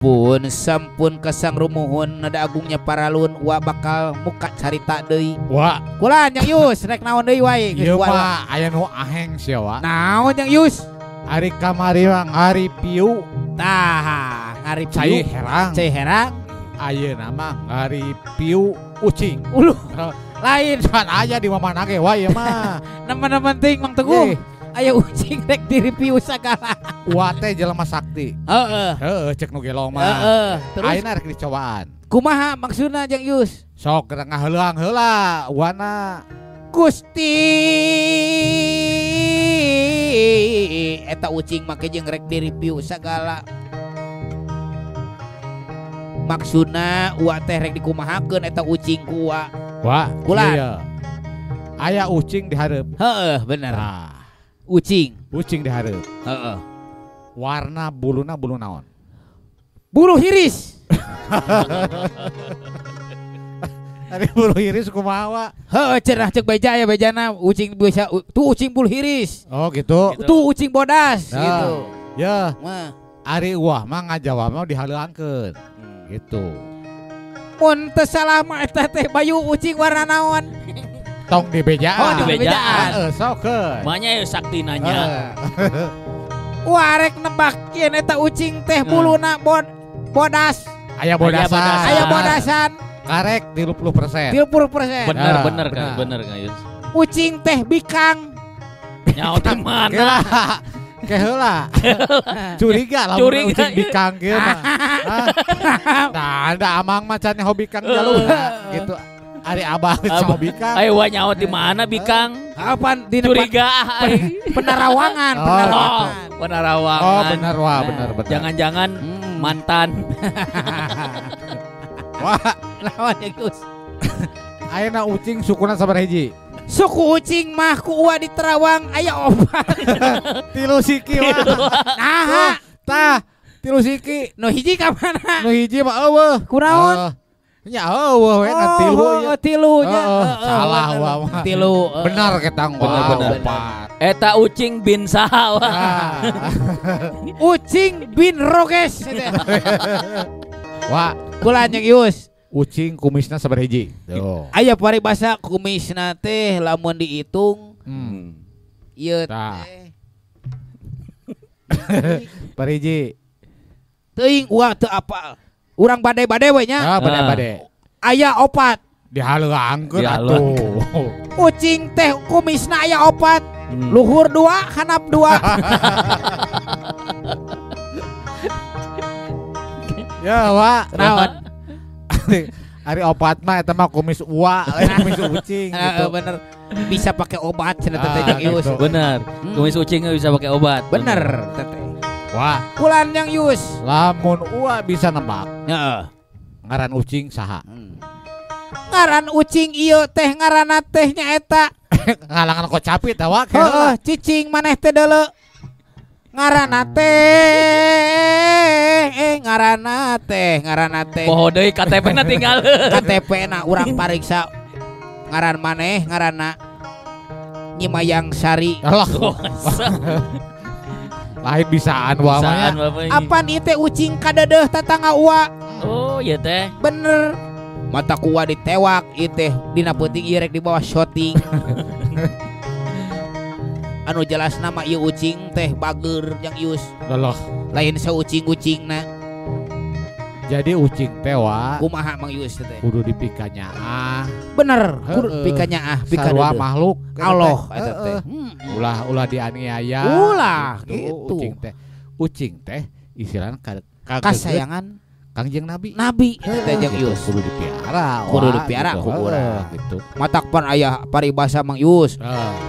Ampun sampun kesang rumuhun nada agungnya paralun wa bakal muka carita deui. Wa kulan Yang Yus rek naon deui wae geus ieu mah aya nu aheng sia wa. Naon Yang Yus? Ari kamari mah ngaripiu. Tah, ngaripiu cai herang. Cai herang. Ayeuna mah ngaripiu ucing. Uluh. Lain can aya di mana ge wae ieu mah. Nemen-nemen teuing Mang Teguh. Aya ucing rek direview sagala. Wa teh jelema sakti. Heeh. Heeh cek nu gelong mah. Heeh. Terus ayeuna rek dicobaan. Kumaha maksudna Jang Yus? Sok geura ngaheulang heula wana. Gusti eta ucing make jeung rek direview sagala. Maksudna wa teh rek dikumahakeun eta ucing ku wa. Wa kulan. Iya. Aya ucing dihareup. Heeh, bener. Nah. Ucing. Ucing dihareup. Heeh. Warna buluna bulu naon? Bulu hiris. Ari bulu hiris kumaha wa? Heeh, cenah cek beja ya bejana ucing bisa tuh ucing bulu hiris. Oh gitu. Tuh ucing bodas nah, gitu. Ya. Mah. Ari uah mah ngajawab mah dihaleuangkeun. Gitu. Mun teu salah mah eta teh bayu ucing warna naon? Tong di bejaan. Oh, di bejaan. Heeh, sokeun. Manya ya sakti nanya. Warek nebakkeun eta ucing teh buluna bodas. Aya bodasan. Aya bodasan. Karek 30%. 30%. Bener bener kan, bener kan Yus. Ucing teh bikang. Nyaho teh mana? Ke heula. Curiga lah ucing bikang kieu mah. Nah, ada amang mah can nyaho bikang jaluna gitu. Ari abah sama bikang. Ayo wa nyaho di mana bikang? Apaan di curiga penarawangan, penarawangan. Oh, penarawangan. Oh, benar wah, benar benar. Jangan-jangan mantan. Wah, lawan ya Gus. Ayeuna ucing sukuna sabaraha hiji? Suku ucing mah ku uwa di Terawang aya opat. Tilu siki wah. Nah, tah, tilu siki. Nu hiji ka mana? Nu hiji mah eueuh. Kunaon? Nya eueuh we ngan tilu ieu. Tilu nya. Salah wa mah. Tilu. Benar ketang wa. Bener. Eta ucing bin saha wa. Ucing bin Roges. Wa, kulan Yang Yus. Ucing kumisna sabaraha hiji? Tuh. Aya paribasa kumisna teh lamun dihitung. Ieu teh. Pariji. Teuing uang teu apal. Urang bade-bade we nya. Ah, bade-bade. Aya opat. Dihaleuangkeun atuh. Ucing teh kumisna aya opat. Luhur dua, hanap dua. Ya, wa. Naon? Ari opat mah eta mah kumis uwa, kumis ucing gitu. Bener. Bisa pakai obat cenah teh Yang Yus. Bener. Kumis ucing bisa pakai obat. Bener teteh. Wah, kulan Yang Yus. Lamun uwa bisa nebak. Heeh. Ngaran ucing saha? Ngaran ucing ieu teh ngaranna teh nyaeta. Ngalangan kocapit tah wa. Heeh, cicing maneh teh deuleu. Ngaranna teh ngaranna teh ngaranna teh. Poho deui KTP-na tinggal. KTP-na urang pariksa. Ngaran maneh ngaranna Nyi Mayang Sari. Alah. Lain bisaan wa mah. Apan ieu teh ucing kadeudeeh tatangga uwa. Oh, ieu teh. Bener. Mata ku uwa ditewak ieu teh dina peuting ieu rek dibawa syuting. Anu jelas nama ieu ucing teh bager Yang Yus. Loloh. Lain saucing-ucingna. Jadi ucing teh wa. Kumaha Mang Yus teh? Kudu dipikanyaah. Bener, kudu pikanyaah, sarua makhluk Allah eta teh. Ulah ulah dianiaya. Ulah gitu. Ucing teh. Ucing teh istilahna kasayangan Kangjeng Nabi. Nabi eta Yang Yus. Kudu dipiara. Kudu dipiara ku urang gitu. Matak pan aya paribasa Mang Yus.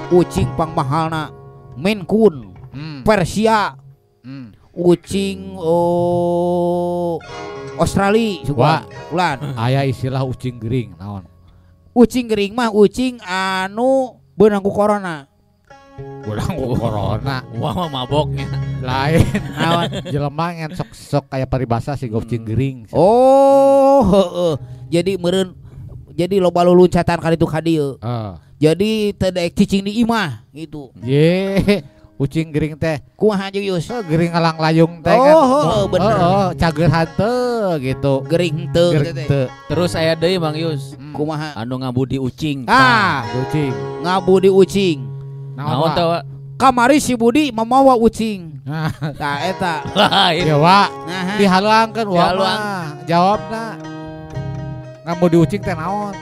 Ucing pangmahalna Maine Coon, Persia, ucing Australia wah, ulan. Aya istilah ucing gering naon? Ucing gering mah ucing anu beunang ku corona. Beunang ku corona. Wah mah maboknya. Lain naon jelema ngan sok-sok kayak paribasa si ucing gering. Oh, heeh. Jadi meureun jadi loba luluncatan ka ditu ka dieu. Jadi teu daek cicing di imah gitu. Ye. Ucing gering teh. Kumaha jeung Yus? Gering ngalang layung teh kan. Oh, bener. Heeh, cager hanteu gitu. Gering teu teh. Terus aya deui Mang Yus. Kumaha? Anu ngabudi ucing. Ah, ucing. Ngabudi ucing. Naon teh, Wak? Kamari si Budi mamawa ucing. Tah eta. Ya, Wak. Dihaluangkeun wa mah. Jawabna. Ngabudi ucing teh naon?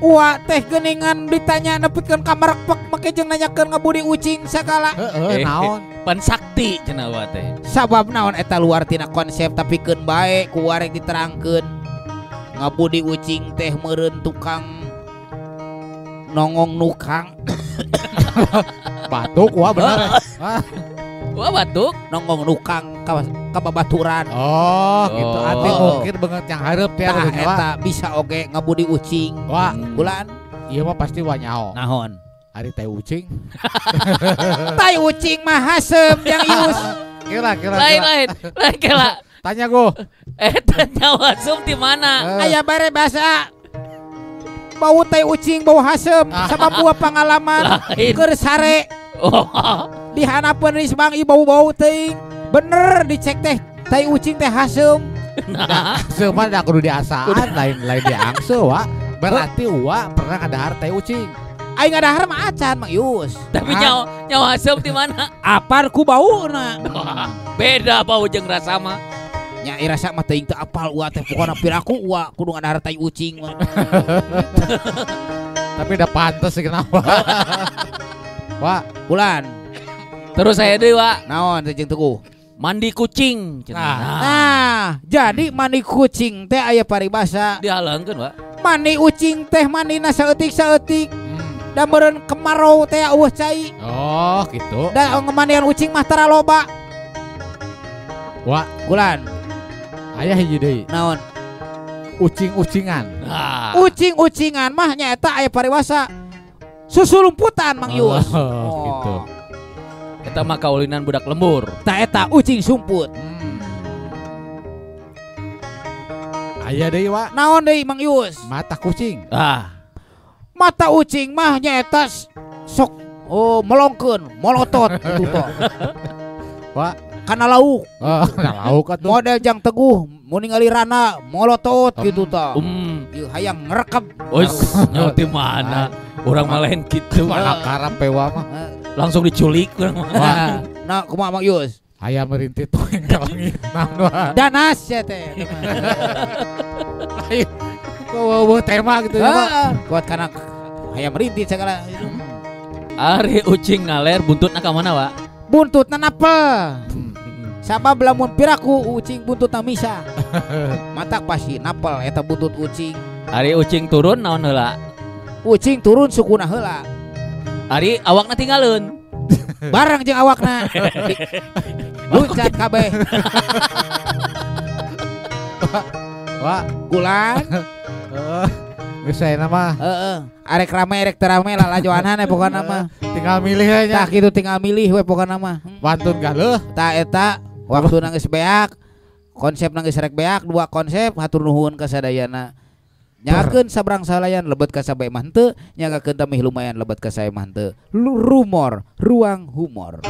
Wa teh geuningan ditanya nepikeun ka marekpek make jeung nanyakeun ngabudi ucing sagala. Heeh, naon? Pan sakti cenah wa teh. Sabab naon eta luar tina konsep tapi keun bae ku warek diterangkeun. Ngabudi ucing teh meureun tukang nongong nukang. Batuk wah bener. Wah batuk nongong nukang ka babaturan. Oh, gitu. Ati mungkin banget yang hareup teh nah, eta bisa oge ngabudi ucing. Wah, bulan. Ieu mah pasti wa nyaho. Naon? Ari tai ucing. Tai ucing mah haseum yang Yus. Kira. Lain. Lain kela. Tanya go. Eta nyawa haseum di mana? Aya bare basa. Bau tai ucing bau haseum sama buah pengalaman keur sare. Oh. Dihanapeun risbang ieu bau-bau teuing. Bener dicek teh tai ucing teh haseum. Nah, haseum mah da kudu diasaan lain diangse wa. Berarti wa pernah ngadahar tai ucing. Aing ngadahar mah acan Mang Yus. Tapi nyawa haseum di mana? Apar ku bauna. Beda bau jeung rasa mah. Nya rasa mah teuing teu apal wa teh pokona piraku wa kudu ngadahar tai ucing mah. Tapi udah pantes sih kenapa. Wa, bulan. Terus saya deui, Wak. Naon teh jeung Teguh? Mandi kucing. Nah, jadi mandi kucing teh aya paribasa. Dihalangkeun, Wak. Mandi ucing teh mandina saeutik-saeutik. Da meureun kemarau teh eueuh cai. Oh, gitu. Da ngemandian ucing mah tara loba. Wak, bulan. Aya hiji deui. Naon? Ucing-ucingan. Nah. Ucing-ucingan mah nyaeta aya paribasa. Susu lumputan Mang Yus. Oh, gitu. Eta mah kaulinan budak lembur. Ta eta ucing sumput. Aya deui, Wak. Naon deui Mang Yus? Mata kucing. Ah. Mata ucing mah nyaeta sok melongkeun, molotot kitu tah. Wak, kana lauk. Oh, kana lauk atuh. Model jang Teguh mun ningali rana molotot kitu tah. Ieu hayang ngerekep. Ois, nyaho ti mana? Urang mah lain kitu. Mana karep pewa mah. Langsung diculik urang mah. Nah, kumaha Mang Yus? Hayang merintit poeng ka langit. Naon wa? Danas ya teh. Lain. Kok tema gitu ya, Pak. Kuat kana hayang merintit segala. Ari ucing ngaler buntutna ka mana, Wak? Buntutna napel. Sabab lamun piraku ucing buntutna misa. Matak pasti napel eta buntut ucing. Ari ucing turun naon heula? Ucing turun sukuna heula. Ari awakna tinggaleun. Bareng jeung awakna. Luncat kabeh. Wah, bulan. Heeh. Geus ayeuna mah. Heeh. Arek rame arek teu rame lalajoanana pokona mah. Tinggal milih we nya. Tah kitu tinggal milih we pokona mah. Wantun galeuh. Tah eta waktuna geus beak. Konsepna geus rek beak, dua konsep hatur nuhun ka sadayana. Nyagakeun sabrang salayan lebet ka sabae mah henteu, nyagakeun tamih lumayan lebet ka sae mah henteu. Rumor, ruang humor.